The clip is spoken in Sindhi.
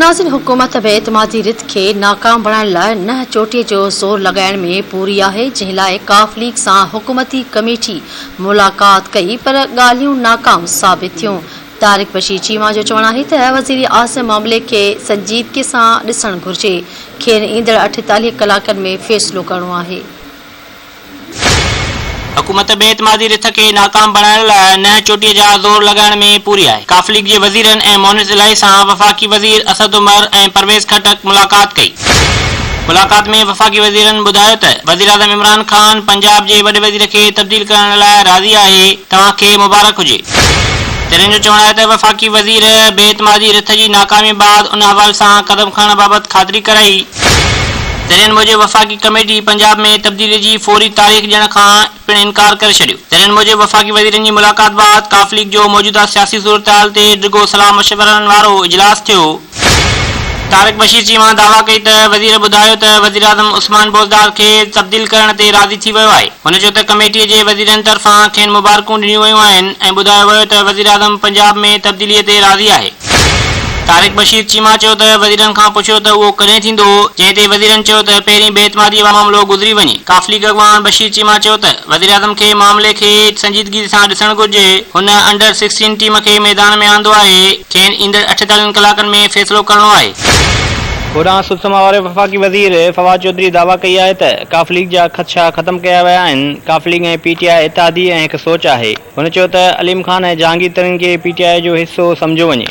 ناظرين حڪومت بي اعتمادي رٿ کي ناڪام بڻائڻ لاء ننهن چوٽي جو زور لڳائڻ ۾ پوري آهي جنهن لاء قاف ليگ سان حڪومتي ڪميٽي ملاقات ڪئي پر ڳالهيون ناڪام ثابت ٿيون طارق بشير چيما جو چوڻ آهي ته وزيراعظم معاملي کي سنجيدگي سان ڏسڻ گهرجي کين ايندڙ 48 ڪلاڪن ۾ فيصلو ڪرڻو آهي. حڪومت بي اعتمادي رٿ کي ناڪام بڻائڻ لاء ننهن چوٽيء جا زور لڳائڻ ۾ پوري آهي. قاف ليگ جي وزيرن ۽ مونس الاهي سان وفاقي وزير اسد عمر ۽ پرويز خٽڪ ملاقات ڪئي. ملاقات ۾ وفاقي وزيرن ٻڌايو ته وزيراعظم عمران خان پنجاب جي وڏي وزير کي تبديل ڪرڻ لاء راضي آهي، توهان کي مبارڪ هجي. ذريعن جو چوڻ آهي ته وفاقي وزير بي اعتمادي رٿ جي ناڪامي بعد ان حوالي سان قدم کڻڻ بابت خاطري ڪرائي. ذريعن موجب وفاقي ڪميٽي پنجاب ۾ تبديلي جي فوري تاريخ ڏيڻ کان پڻ انڪار ڪري ڇڏيو. ذريعن موجب وفاقي وزيرن جي ملاقات بعد قاف ليگ جو موجوده سياسي صورتحال تي ڊگهو صلاح مشورن وارو اجلاس ٿيو. طارق بشير چيما دعويٰ ڪئي ته وزير ٻڌايو ته وزيراعظم عثمان بوزدار کي تبديل ڪرڻ تي راضي ٿي ويو آهي. هن چيو ته ڪميٽي جي وزيرن طرفان کين مبارڪون ڏنيون ويون آهن ۽ ٻڌايو ويو ته وزيراعظم پنجاب ۾ تبديلي تي راضي آهي. طارق بشير چيما چيو ته وزيرن کان پڇيو ته اهو ڪڏهن ٿيندو، جنهن تي وزيرن چيو ته پهرين بي اعتمادي وارو معاملو گذري وڃي. قاف ليگ اڳواڻ بشير چيما چيو ته وزيراعظم کي معاملي کي سنجيدگي سان ڏسڻ گهرجي، هن انڊر سڪسٽين ٽيم کي ميدان ۾ آندو آهي، کين ايندڙ 48 ڪلاڪن ۾ فيصلو ڪرڻو آهي. هوڏانهن سڌسماء واري وفاقي وزير فواد چوڌري دعويٰ ڪئي آهي ته قاف ليگ جا خدشا ختم ڪيا ويا آهن، قاف ليگ ۽ پي ٽي آء اتحادي ۽ هڪ سوچ آهي. هن چيو ته عليم خان ۽ جهانگير ترين کي پي ٽي آء جو حصو سمجهيو وڃي.